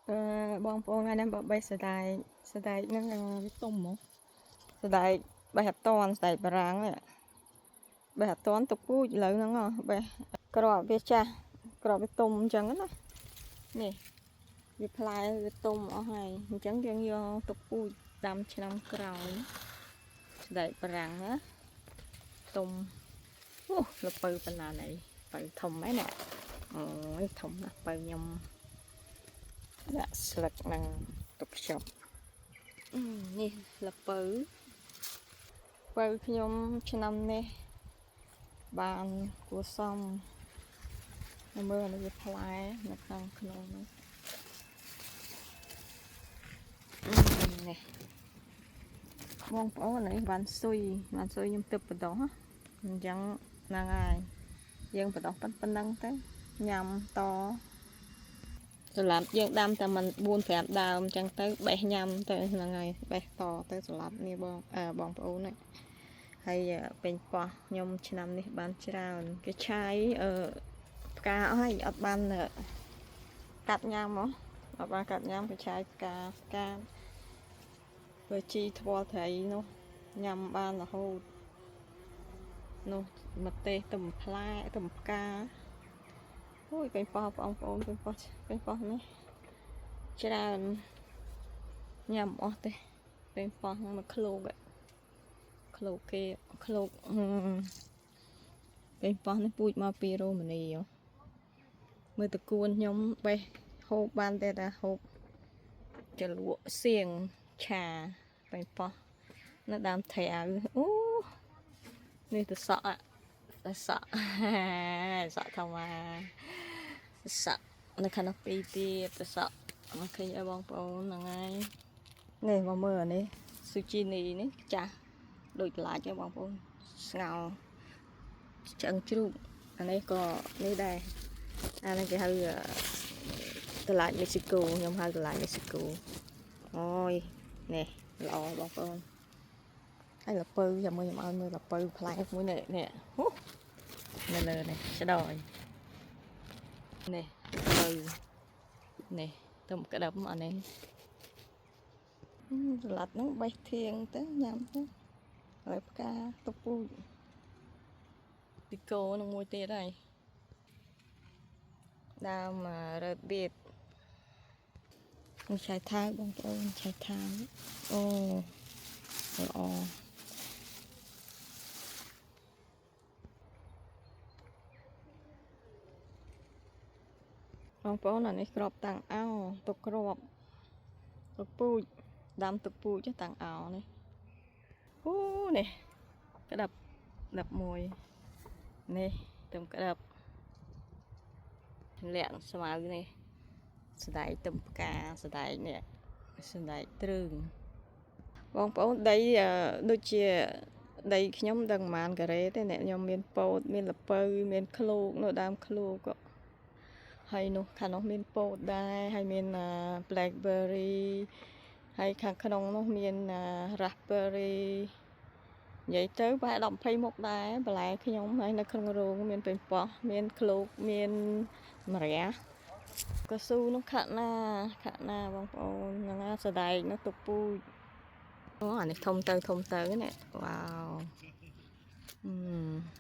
អឺបងប្អូនថ្ងៃនេះបើបេះសណ្ដែកសណ្ដែកហ្នឹងវាទុំហ្មងសណ្ដែកបេះអត់តាន់សណ្ដែកបារាំងនេះបេះអត់តាន់ទុកពូជឥឡូវហ្នឹងហ៎បេះក្របវាចាស់ក្របវាទុំអញ្ចឹងណានេះវាផ្លែវាទុំអស់ហើយអញ្ចឹងយើងយកទុកពូជដាំឆ្នាំក្រោយសណ្ដែកបារាំងណាទុំអូលពៅប៉ុណ្ណានេះពៅធំហ្នឹងណាអូយធំណាស់ពៅខ្ញុំដាក់ស្លឹកហ្នឹងទុកខ្ចប់នេះលពៅពៅខ្ញុំឆ្នាំនេះបានគួសមមើលអានេះវាផ្លែនៅខាងក្នុងហ្នឹងនេះបងប្អូននេះបានស៊ុយបានស៊ុយខ្ញុំទឹកបដោះអញ្ចឹងហ្នឹងហើយយើងបដោះប៉ុណ្្នឹងទៅញ៉ាំតសម្រាប់យើងដាំតែមិន4 5ដើមអញ្ចឹងទៅបេះញ៉ាំទៅហ្នឹងហើយបេះតទៅសម្រាប់នេះបងបងប្អូនហ្នឹងហើយពេញប៉ោះខ្ញុំឆ្នាំនេះបានច្រើនគេឆាយអឺផ្កាអស់ហើយអត់បានកាត់ញ៉ាំហ៎អត់បានកាត់ញ៉ាំគេឆាយផ្កាផ្កាធ្វើជីថ្ពាល់ត្រីនោះញ៉ាំបានរហូតនោះម្ទេសទំផ្លែទំផ្កាអូយពេញប៉ោះបងប្អូនពេញប៉ោះពេញប៉ោះនេះច្រើនញ៉ាំអស់ទេពេញប៉ោះហ្នឹងមកឃ្លោកឃ្លោកគេឃ្លោកពេញប៉ោះនេះពូជមកពីរ៉ូម៉ានីមើលតកួនខ្ញុំបេះហូបបានតែតែហូបចលក់សៀងឆាពេញប៉ោះនៅដើមថែៅអូនេះទៅសក់ទៅសក់សក់ធម្មសក់នៅខាងនោះពីរទៀតទៅសក់មកឃើញឲ្យបងប្អូនហ្នឹងហើយនេះមកមើលអានេះស៊ូជីនីនេះចាស់ដូចឡាច់ឯងបងប្អូនស្ងោឆ្អឹងជ្រូកអានេះក៏នេះដែរអានេះគេហៅតឡាចមេស៊ីកូខ្ញុំហៅតឡាចមេស៊ីកូអូយនេះល្អបងប្អូនហើយលពៅចាំមើលខ្ញុំឲ្យមើលលពៅផ្លែមួយនេះនេះនៅលើនេះឆ្ដោយនេះពៅនេះទៅក្តាប់អានេះស្លាត់ហ្នឹងបេះធៀងទៅញ៉ាំទៅហើយផ្កាទុកពូជពីកោនឹងមួយទៀតហើយដើមរ៉ឺបៀតនេះឆៃថៅបងប្អូនឆៃថៅអូល្អបងប្អូនអានេះក្របតាំងអោទុកក្របទុកពូជដាំទុកពូជតាំងអោនេះអូនេះក្តាប់11នេះទឹមក្តាប់លាក់ស្មៅនេះសណ្ដែកទឹមផ្កាសណ្ដែកនេះសណ្ដែកទ្រើងបងប្អូនដីដូចជាដីខ្ញុំដឹងប្រហែលការ៉េទេអ្នកខ្ញុំមានពោតមានលពៅមានឃ្លោកនៅដើមឃ្លោកក៏ហើយនោះខាងនោះមានពោតដែរហើយមាន blackberry ហើយខាងក្នុងនោះមាន raspberry និយាយទៅប្រហែល10 20មុខដែរបន្លែខ្ញុំហើយនៅក្នុងរោងមានពេញប៉ោះមានឃ្លោកមានម្រះកស៊ូនោះខាក់ណាខាក់ណាបងប្អូនហ្នឹងណាសដែកនោះទុកពូជអូអានេះធំទៅធំទៅនេះវ៉ាវអឺ